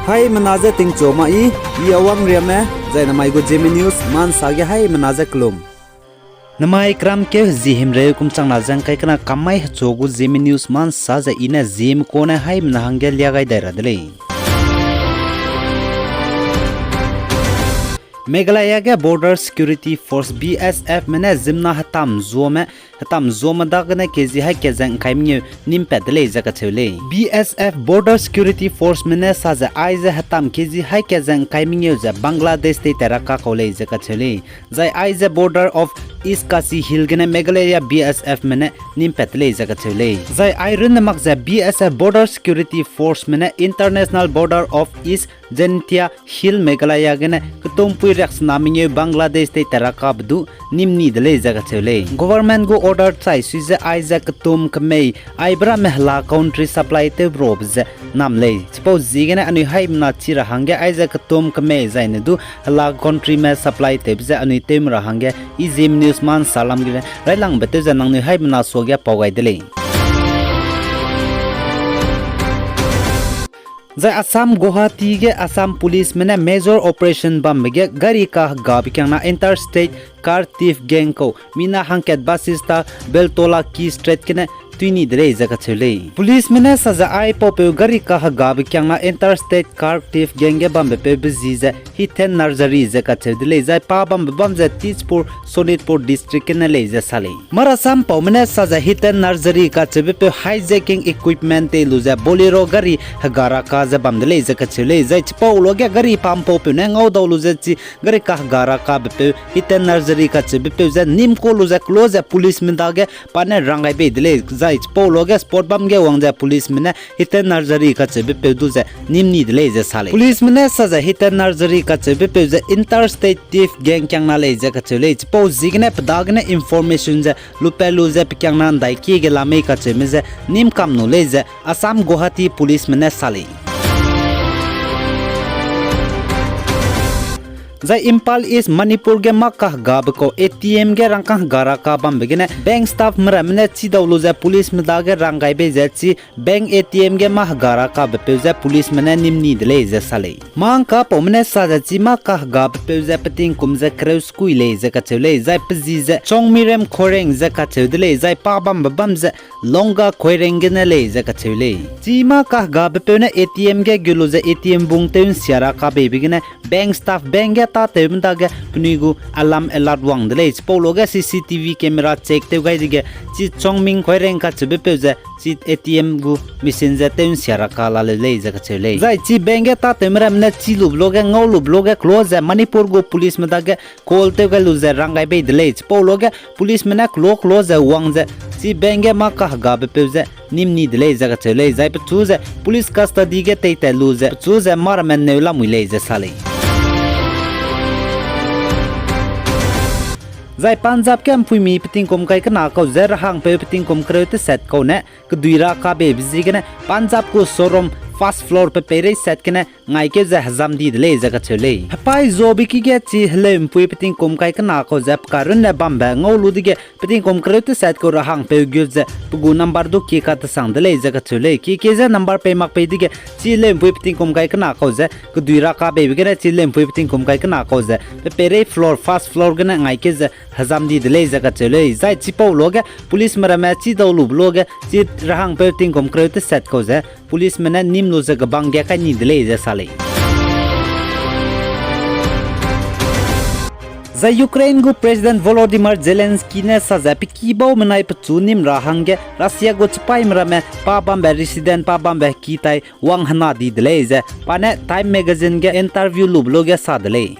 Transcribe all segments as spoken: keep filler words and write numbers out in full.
Haimena je tingchu ma i, i Awang Riame, zai namai gu Zeme News ma nsa ge haimena je kelum. Namai kram keu hezie himreu kum changna ze ngkai kena kamai hechu gu Zeme News ma nsa ze i ne Zeme kone haimena hangge lia gai dai ra de lei. Meghalaya ge Border Security Force, B S F me ne ziemmena hetam zuame, hetam zuame dagene K G hai kat ze ngkai mengeu nîm pat de lei ze kacheu lei. B S F Border Security Force me ne sa ze aize hetam K G hai kat ze ngkai mengeu ze Bangladesh tei tat ra kakau lei ze kacheu lei. Zai aize border of East Khasi Hills gene Meghalaya B S F me ne nîm pat de lei ze kacheu lei. Zai ai runne mak ze B S F Border Security Force me ne International Border of East Jaintia Hills Meghalaya gene ketumpui riaksena mengeu Bangladesh tei tat ra kabe du nîm ni de lei ze kacheu lei. Government gu order chai sui ze aize ketum kemei aibe ramme hela country supply tewbe rabe ze nam lei. Chipau ziegene anui haimena chi ra hangge aize ketum kemei zaine du hela countryme supply tewbe ze anui tewme ra hangge i Zeme News ma nsa lam gene railangbe tew ze nangnui haimena suage pau gai de lei. Zai Assam Guwahati ge Assam Policeme ne major operation bambe ge gari kahegabe kiangna interstate car thief gang kau mina hangkat Basista Beltola Key Strait gene tui ni de lei ze kacheu lei. Policeme ne sa ze aipaupeu gari kahegabe kiangna interstate car thief gang ge bambe peu be zi ze Hiten Narzary ze kacheu de lei, zai pa bambe bam ze Tezpur, Sonitpur district gene lei ze sa lei. Marasampaume ne sa ze Hiten Narzary kacheube peu hijacking equipment tei lu ze Bolero gari hega ra ka ze bam de lei ze kacheu lei, zai chipau luage gari pampaupeu ne ngaudau lu ze chi gari kahega ra kabe peu Hiten Narzary kacheube peu ze nîm ka lu ze kelo ze policeme dage pa ne rang gai bei de lei, zai chipau luage spot bam ge wang ze policeme ne Hiten Narzary kacheube peu du ze nîm ni de lei ze sa lei. Policeme ne sa ze Hiten Narzary kacheube peu ze interstate thief gang kiangna lei ze kacheu lei, chipau ziegene pe dagene information ze lupat lu ze pe kiangna ndaikie ge la mei kacheume ze nîm kam nu lei ze Assam Guwahati policeme ne sa lei. Zai Imphal East Manipur ge mâ kahegabe kau A T M ge rangkâng hega ra ka bambe gene bank staffme ramme ne chidau lu ze policeme dage rang gai bei ze chi bank A T M ge mâ hega ra kabe peu ze policeme ne nîm ni de lei ze sa lei. Mâ ngkapaume ne sa ze chi mâ kahegabe peu ze pe tingkum ze kereu sekui lei ze kacheu lei, zai pe zi ze Chongmirem Khoireng ze kacheu de lei, zai pa bambe bam ze Longa Khoireng gene lei ze kacheu lei. Chi mâ kahegabe peu ne A T M ge gu lu ze A T M bung tew nsia ra ka beibe gene bank staff bank ge tâtewme dage penui gu alarm alert wang de lei, chipau luage C C T V camera check tew gai dege chi Chongming Khoireng kacheube peu ze chi A T M gu machine ze tew nsia ra ka laleu lei ze kacheu lei. Zai chi bank ge tâtewme ramme ne chi lube luage ngau lube luage kelo ze Manipur gu policeme dage call tew gai lu ze rang gai bei de lei, chipau luage policeme ne kelo kelo ze wang ze chi bank ge mâ kahegabe peu ze nîm ni de lei ze kacheu lei, zai pechu ze police custody ge teitat lu ze pechu ze mâ ramme neu lamui lei ze sa lei. Zai Punjab ge mpuimi pe tingkum kai kena kau ze rehangpeu pe tingkum kereu tesat kau ne kedui ra ka beibe ziegene Punjab gu showroom first floor pe peirei sat gene ngaikeu ze hezam di de lei ze kacheu lei. Hepai zobe ki ge chi heleumpui pe tingkum kai kena kau ze pe karunne bambe ngau lu dege pe tingkum kereu tesat kau rehangpeu gu ze pe gu number du kie katesang de lei ze kacheu lei. Kie kie ze number pei mak pei dege chi heleumpui pe tingkum kai kena kau ze kedui ra ka beibe gene chi heleumpui pe tingkum kai kena kau ze pe peirei floor first floor gene ngaikeu ze hezam di de lei ze kacheu lei. Zai chipau luage policeme ramme chidau lube luage chi rehangpeu tingkum kereu tesat kau ze policeme ne nîm lu ze kebang ge kai ni de lei ze sa lei. Zai Ukraine gu President Volodymyr Zelensky ne sa ze pe kibau menai pechu nîm ra hangge Russia gu chipaîme ramme pa bambe resident pa bambe ki tai wang hena di de lei ze pa ne Time Magazine ge interview lube luage sa de lei.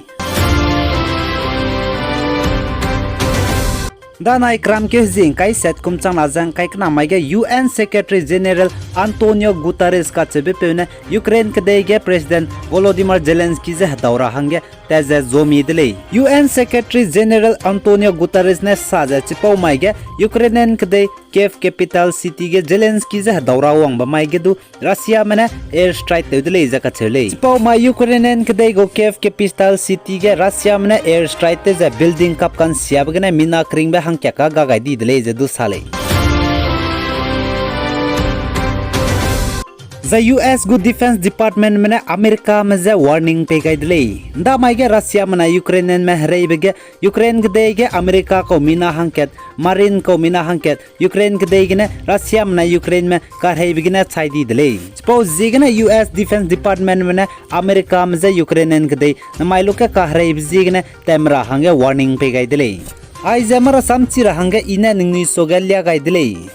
Danai kram keu hezie ngkai sat kum changna ze ngkai kena mai ge U N Secretary General Antonio Guterres kacheubepeu ne Ukraine kedei ge President Volodymyr Zelensky je hedau ra hangge tat ze zomi de lei. U N Secretary General Antonio Guterres ne sa ze chipau mai ge Ukrainian kedei Kyiv capital city ge Zelensky je hedau ra wangbe mai ge du Russiame ne air strike tew de lei ze kacheu lei. Chipau mai Ukrainian kedei gu Kyiv capital city ge Russiame ne air strike tew ze building kap kansiabe gene mina keringbe hangkiak ka ga gai di de lei ze du sa lei. Zai U S gu Defence Departmentme ne Americame je warning pei gai de lei. Ndamai ge Russiame nai Ukrainianme hereibe ge Ukraine kedei ge America kau mina hangkat, Marine kau mina hangkat, Ukraine kedei gene Russiame nai Ukraineme kahereibe gene chai di de lei. Chipau ziegene U S Defence Departmentme ne Americame je Ukrainian kedei namai luge kahereibe ziegene tat ra hangge warning pei gai de lei. Aize marasam chi ra hangge I ne ningnui suage lia gai de lei.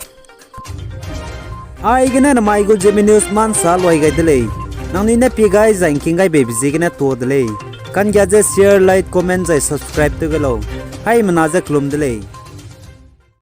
Aigene namai gu Zeme News mansa luai gai de lei. Nangnui ne pie gai zai ngking gai beibe ziegene tuâ de lei. Kanggia ze share, like, comment zai subscribe tew ge lau. Haimena ze kelum de lei.